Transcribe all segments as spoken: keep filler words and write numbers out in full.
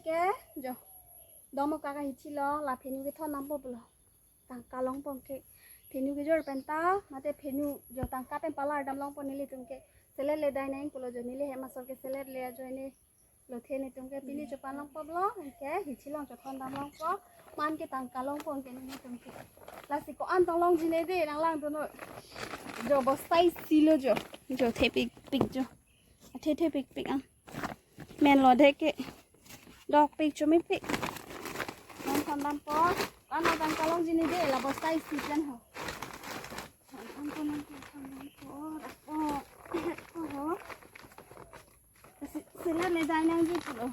Ke jo, Dongmukak ahithi along la phenu kethon dampo pulo. Tangka longpo ke. Phenu kejor pen ta, mate phenu jo tangka pen palar dam longpo nelitum ke. Selet le dai nang pulo jo, neli hem asor ke selet le ajoine. Lothe netum ke pini chopan longpo pulo, ke hithi along chothon dam longpo. Man ke tangka longpo ke nelitum ke. Lasi ko-an tong longji ne de, nang langdunnon. Jo bosta isi lo jo. Jo thepikpik jo. Athe thepikpik an. Men lo de ke. Dokpik chomipik. Nang thon dampo. Ano tangka longji ne de, la bosta isi pen ho. Ang ko nang thon dampo. Dakpo. Oho. Si-, selet le dai nangji pulo.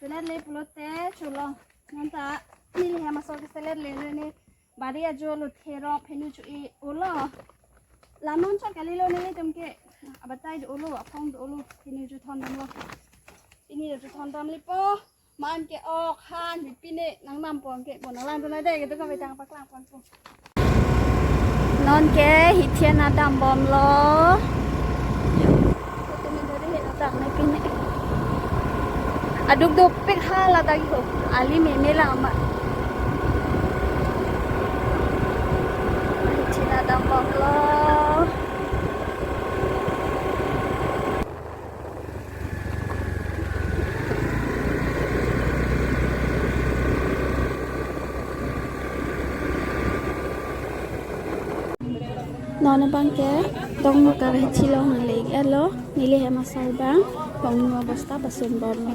Selet le pulote cholo. Non ta neli hem asor ke selet le ne. Bari ajo lothe rok phenu cho-e olo. La non chot kalilo nelitum ke. Abatai do olo, aphong do olo, phenu chothon damlo. Pini chothon damlipo. Man ke ok han pine nang dampo ke, bon nang langdun nang de ke, to kami tang paklang ponpo. Non ke hithi an dambomlo. Yo. Foto me dori he tang ne pine. Aduk dopik ha ladak ho. Ali meme lang ma. Hithi an dambomlo. Non abang ke Dongmukak ahithi along nangli-iklo, neli hem asor abang, pongno bosta pasun bomlo.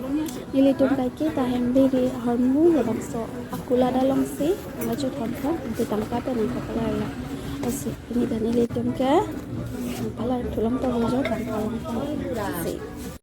Nelitum kaike ta hem biri ahormu labangso akula dalongsi, nangchothon thon, itu tangka pen nang kapalar lo. Lasi, pini ta nelitum ke, kapalar thu longpo jo, tangka longpo. Si.